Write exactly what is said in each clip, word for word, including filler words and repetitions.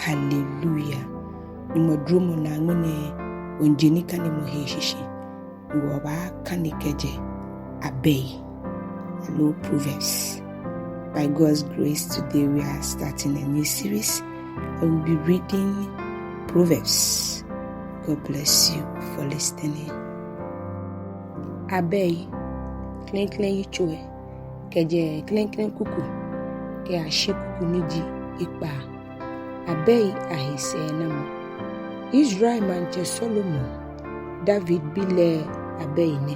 Hallelujah. Nyɔŋmɔ duromɔ naa ŋmɛnɛ wɔŋje nikanemɔ hee shishi. Ni wɔbaakane kɛjɛ Abɛi aloo Proverbs. By God's grace, today we are starting a new series. I will be reading Proverbs. God bless you for listening. Abɛi, klɛŋklɛŋ yitso lɛ, kɛjɛ klɛŋklɛŋ kuku kɛyashi kuku ni ji ekpaa. Abɛi ahe sɛɛnamɔ. Israel maŋtsɛ Salomo, David bi lɛ abɛi nɛ.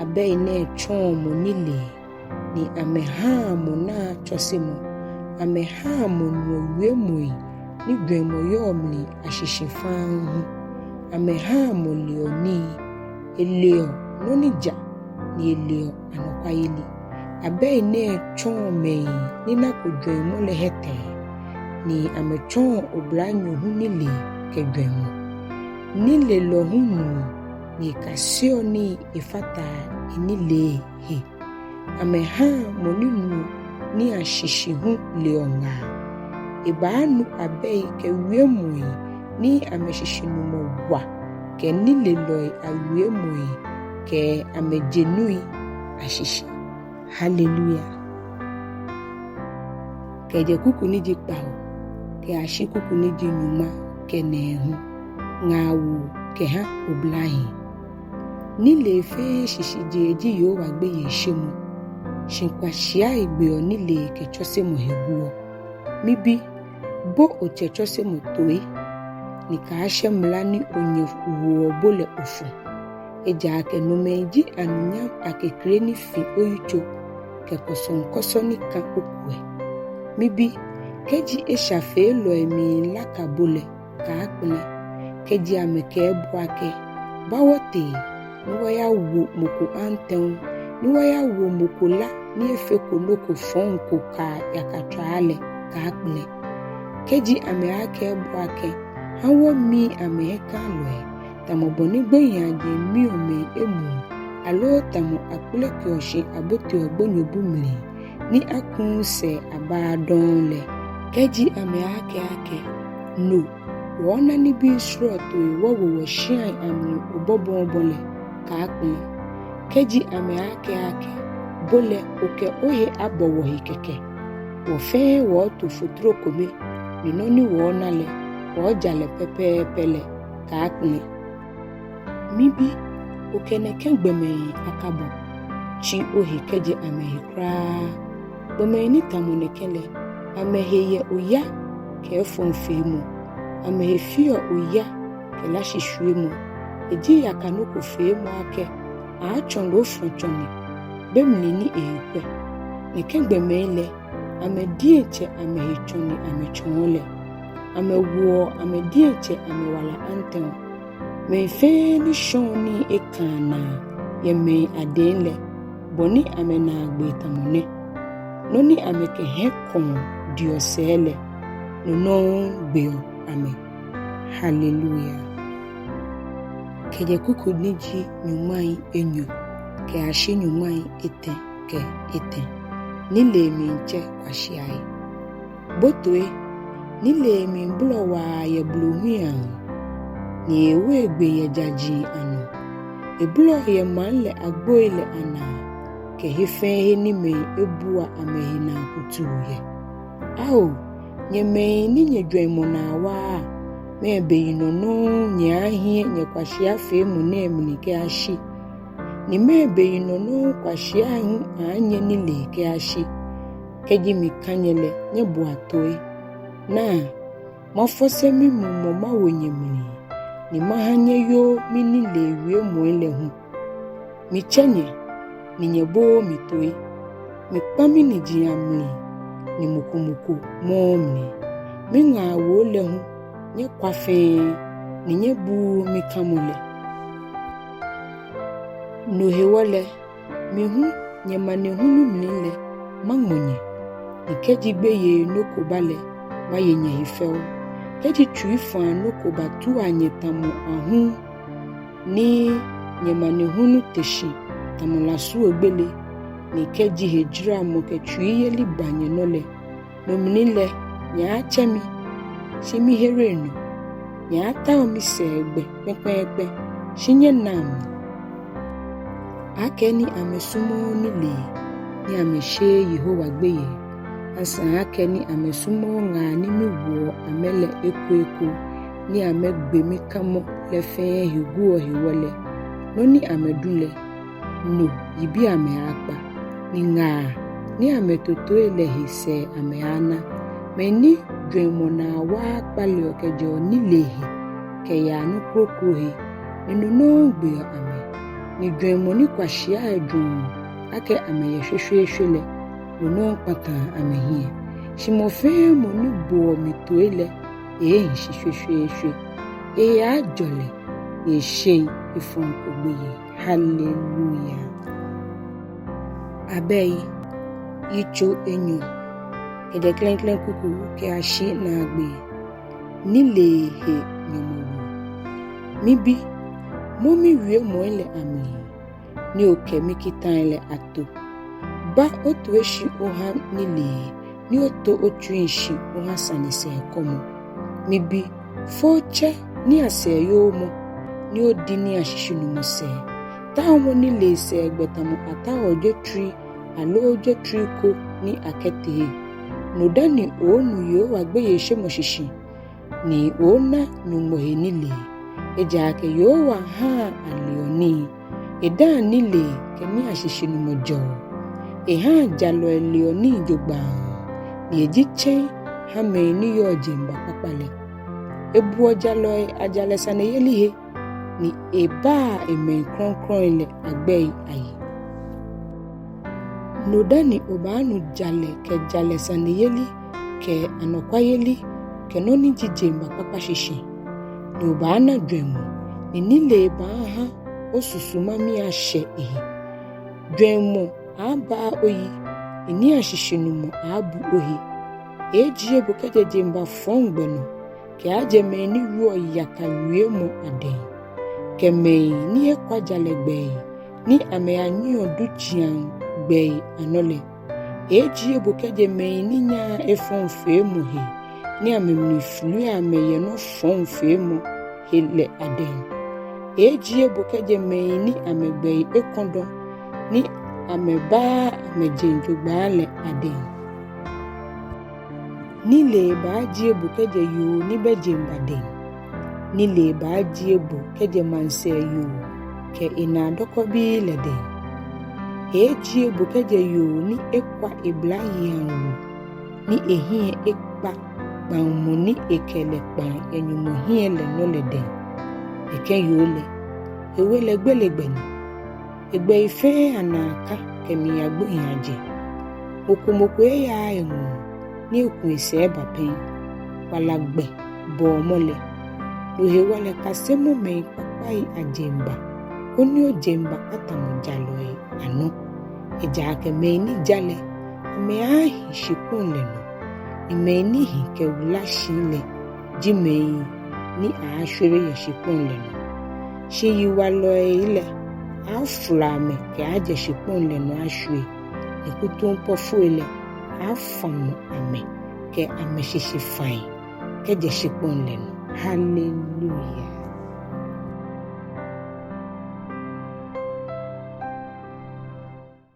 Abɛi nɛɛ tsɔɔ mɔ nilee, ni amɛhaa mɔ naa tsɔsemɔ. Amɛhaa mɔ nuɔ wiemɔi ni jwɛŋmɔ yɔɔ mli ashishi faŋŋ hu. Amɛhaa mɔ leɔ nii, eleɔ nɔ ni ja, ni eleɔ anɔkwayeli. Abɛi nɛɛ tsɔɔ mɛi ni nako jwɛŋmɔ lɛ hiɛtɛɛ, ni amɛtsɔɔ oblanyo hu nilee kɛ jwɛŋmɔ. Nilelɔ hu nuɔ, ni ekaseɔ nii efataa enilee he. Amɛhaa mɔ ni nuɔ nii ashishi hu leɔ ŋaa. Ebaanu abɛi kɛ wiemɔi ni amɛshishinumɔ wa kɛ nilelɔi awiemɔi kɛ amɛjenui ashishi. Hallelujah. Kɛjɛ kuku ni ji kpawo kɛyashi kuku ni ji nyɔŋma kɛ nɛɛhu. Ŋaawoo kɛha oblahii. Nilee fɛɛ shishijee ji Yehowa gbeyeishemɔ, shi kwashiai gbeɔ nilee kɛ tsɔsemɔ he guɔ. Mibi, bo otsɛ tsɔsemɔ toi, ni kaashɛ mla ni onyɛ woɔ bo lɛ ofɔ. Ejaakɛ nomɛi ji anunyam akekre ni fi oyitso kɛ kɔsɔŋkɔsɔ ni ka okuɛ. Mibi, kɛji eshafeelɔi miilaka bo lɛ, kaakpɛlɛ. Kɛji amɛkɛɛ bo akɛ, ba wɔtee ni wɔyawo mɔ ko antɛo, ni wɔyawo mɔ ko la ni efeko nɔ ko fɔŋ ko ka yakatswaa lɛ, kaakpɛlɛ. Kɛji amɛaakɛɛ bo akɛ, ha wɔmii amɛhiɛkalɔi, tamɔ bɔ ni gbohiiaje miɔ mɛi emuu, aloo tamɔ akpelekeɔ shi aboteɔ gbonyobu mli, ni akuuu sɛɛ abaaa dɔŋŋ lɛ. Kɛji amɛaakɛɛ akɛ, no, wɔɔna nibii srɔtoi wɔwo wɔshiai amli obɔbɔɔbɔ lɛ, kaakpɛlɛ. Kɛji amɛaakɛɛ akɛ, bo lɛ okɛ ohe abɔ wɔhe kɛkɛ, wɔ fɛɛ wɔɔto fotro kome, ni nɔ ni wɔɔna lɛ, wɔɔja lɛ pɛpɛɛpɛ lɛ, kaakpɛlɛ. Mibi, okɛ nɛkɛ gbɔmɛi akabɔ, tsi ohe kɛjɛ amɛhe kwraa. Gbɔmɛi ni tamɔ nɛkɛ lɛ, amɛhe yɛ oya kɛ efɔŋfeemɔ, amɛhe feɔ oya kɛ lashishwiemɔ. Eji yaka nɔ ko feemɔ akɛ, aatsɔ lɛ ofɔ tsɔne, be mli ni eekwɛ. Nɛkɛ gbɔmɛi lɛ, amɛ diɛŋtsɛ amɛhe tsɔne amɛtsɔɔ lɛ. Amɛwoɔ amɛ diɛŋtsɛ amɛwala antɛo. Mɛi fɛɛ ni shɔɔ nii ekaa naa yɛ mɛi adɛŋ lɛ, bɔ ni amɛnaagbee tamɔ nɛ. Nɔ ni amɛkɛ hiɛkɔɔ diɔ sɛɛ lɛ, no nɔŋŋ gbeɔ amɛ. Hallelujah. Kɛjɛ kuku ni ji nyɔŋmai enyɔ kɛyashi nyɔŋmai etɛ kɛ etɛ. Nilee miitsɛ kwashiai. Bo toi, nilee miibolɔ waa yɛ blohuiaŋ, ni eewo egbee yɛ jaji anɔ. Ebolɔɔ yɛ maŋ lɛ agboi lɛ anaa, kɛ he fɛɛ he ni mɛi ebua amɛhe naa kutuu yɛ. Ao, nyɛ mɛi ni nyɛjwɛŋmɔ naa waaa, mɛɛ beyinɔ nɔŋŋ nyɛaahiɛ nyɛkwashiafeemɔ nɛɛ mli kɛyashi? Ni mɛɛ beyinɔ nɔŋŋ kwashiai hu aaanyɛ nilee kɛyashi? Kɛji mika nyɛ lɛ, nyɛboa toi. Naa, mafɔse mimumɔ mawo nyɛmli, ni maha nyɛyoo minilee wiemɔi lɛ hu. Mitsɛ nyɛ, ni nyɛbooo mi toi. Mikpa miniji amli, ni mɔ ko mɔ ko mɔɔɔ mli. Miŋaawoo lɛ hu, nyɛkwa fɛɛ, ni nyɛbuuu mikamɔ lɛ. No hewɔ lɛ, mi hu, nyɛmanehulu mli lɛ, maŋmɔ nyɛ, ni kɛji gbeyei nɔ ko ba lɛ, maye nyɛhe fɛo. Kɛji tsuifaa nɔ ko batua nyɛ tamɔ ahum, ni nyɛmanehulu te shi tamɔ lasuogbele, ni kɛji hejaramɔ kɛ tsuiyeli ba nyɛnɔ lɛ, no mli lɛ, nyɛaatsɛ mi, shi mihereŋ nɔ. Nyɛaatao misɛɛgbɛ kpɛŋkpɛŋkpɛŋ, shi nyɛnaŋ mi. Akɛni amɛsumɔɔɔ nilee, ni amɛsheee Yehowa gbeyei, asaŋ akɛni amɛsumɔɔɔ ŋaa ni miwoɔ amɛ lɛ ekoeko, ni amɛgbe mikamɔ lɛ fɛɛ he guɔ hewɔ lɛ, nɔ ni amɛdu lɛ, no yibii amɛaakpa, ni ŋaa ni amɛtotoi lɛ he sɛɛ amɛaana. Mɛi ni jwɛŋmɔ naa waaa kpaleɔ kɛjɛɔ nilee he kɛyaa nɔ kroko he, ni no nɔŋŋ gbeɔ amɛ. Ni jwɛŋmɔ ni kwashiai jwɛŋɔ akɛ amɛyɛ shweshweeshwe lɛ, no nɔŋŋ kpataa amɛhiɛ. Shi mɔ fɛɛ mɔ ni boɔ mi toi lɛ, eeehi shi shweshweeshwe. Ehe aaajɔ lɛ, ni esheŋ efɔŋ ko gbeyei. Hallelujah. Abɛi, yitso enyɔ, kɛjɛ klɛŋklɛŋ kuku kɛyashi naagbee. Nilee he nyɔmɔwoo. Mibi, mɔ miwiemɔi lɛ amli, ni okɛ mikitai lɛ ato. Ba otoi shi oha nilee, ni oto otsui shi oha sanesɛɛkɔmɔ. Mibi, fo otsɛ niiasɛɛyomɔ, ni odi niiashishinumɔ sɛɛ. Taomɔ nilee sɛɛgbɛ tamɔ ataoɔ jwetri aloo jwetri ko ni akɛtee. No dani ooonu Yehowa gbeyeishemɔ shishi, ni oona Nyɔŋmɔ he nilee. Ejaakɛ Yehowa haa aleɔ nii. Edaa nilee kɛ niiashishinumɔ jɛɔ. Ehaa jalɔi leɔ nii jogbaŋŋ, ni eji tsɛŋ ha mɛi ni yɔɔ jeŋba kpakpa lɛ. Ebuɔ jalɔi ajalɛ saneyeli he, ni ebaa emɛi krɔŋkrɔŋ lɛ agbɛi ayi. No dani obaanu jalɛ kɛ jalɛ saneyeli kɛ anɔkwayeli kɛ nɔ ni ji jeŋba kpakpa shishi, ni obaana jwɛŋmɔ, ni nilee baaha osusuma mii ashɛ ehe. Jwɛŋmɔ aaabaa oyi, ni niiashishinumɔ aaabu ohe. Eeejie bo kɛjɛ jeŋba fɔŋ gbɛ nɔ, kɛaajɛ mɛi ni wieɔ yaka wiemɔ adɛŋ, kɛ mɛi ni ekwa jalɛ gbɛi, ni amɛyanyiɛɔ dujiaŋ gbɛi anɔ lɛ. Eeejie bo kɛjɛ mɛi ni nyaa efɔŋfeemɔ he, ni amɛmli filiɔ amɛ yɛ nɔ fɔŋfeemɔ he lɛ adɛŋ. Eeejie bo kɛjɛ mɛi ni amɛgbɛi ekɔdɔ, ni amɛbaaa amɛjeŋ jogbaŋŋ lɛ adɛŋ. Nilee baajie bo kɛjɛ yoo ni bɛ jeŋba dɛŋ. Nilee baajie bo kɛjɛ maŋsɛɛ yoo kɛ enaa dɔkɔbii lɛ dɛŋ. Eeejie bo kɛjɛ yoo ni ekwa eblayeiaŋ wu, ni ehiɛ ekpa kpaŋmɔ ni ekɛ lɛ kpaŋ yɛ Nyɔŋmɔ hiɛ lɛ nɔ lɛ dɛŋ. Nɛkɛ yoo lɛ, ewe lɛ gbele gbɛ ni. Egbɛi fɛɛ anaa ka kɛmiiya gbohiiaje. Mɔ ko mɔ ko eyaaa eŋɔɔ, ni eku esɛɛ eba pɛŋ. Wala gbɛ bɔɔ mɔ lɛ. No hewɔ lɛ, kasemɔ mɛi kpakpai ajeŋba, koni ojeŋba atamɔ jalɔi anɔ. Ejaakɛ mɛi ni ja lɛ, amɛaahi shikpɔŋ lɛ nɔ, ni mɛi ni hi kɛwula shi lɛ ji mɛi ni aaashwere yɛ shikpɔŋ lɛ nɔ. Shi yiwalɔi lɛ, aaafolɔ amɛ kɛaajɛ shikpɔŋ lɛ nɔ ashwie, ni kutumpɔfoi lɛ, aaafamɔ amɛ kɛ amɛshishifai kɛjɛ shikpɔŋ lɛ nɔ. Hallelujah.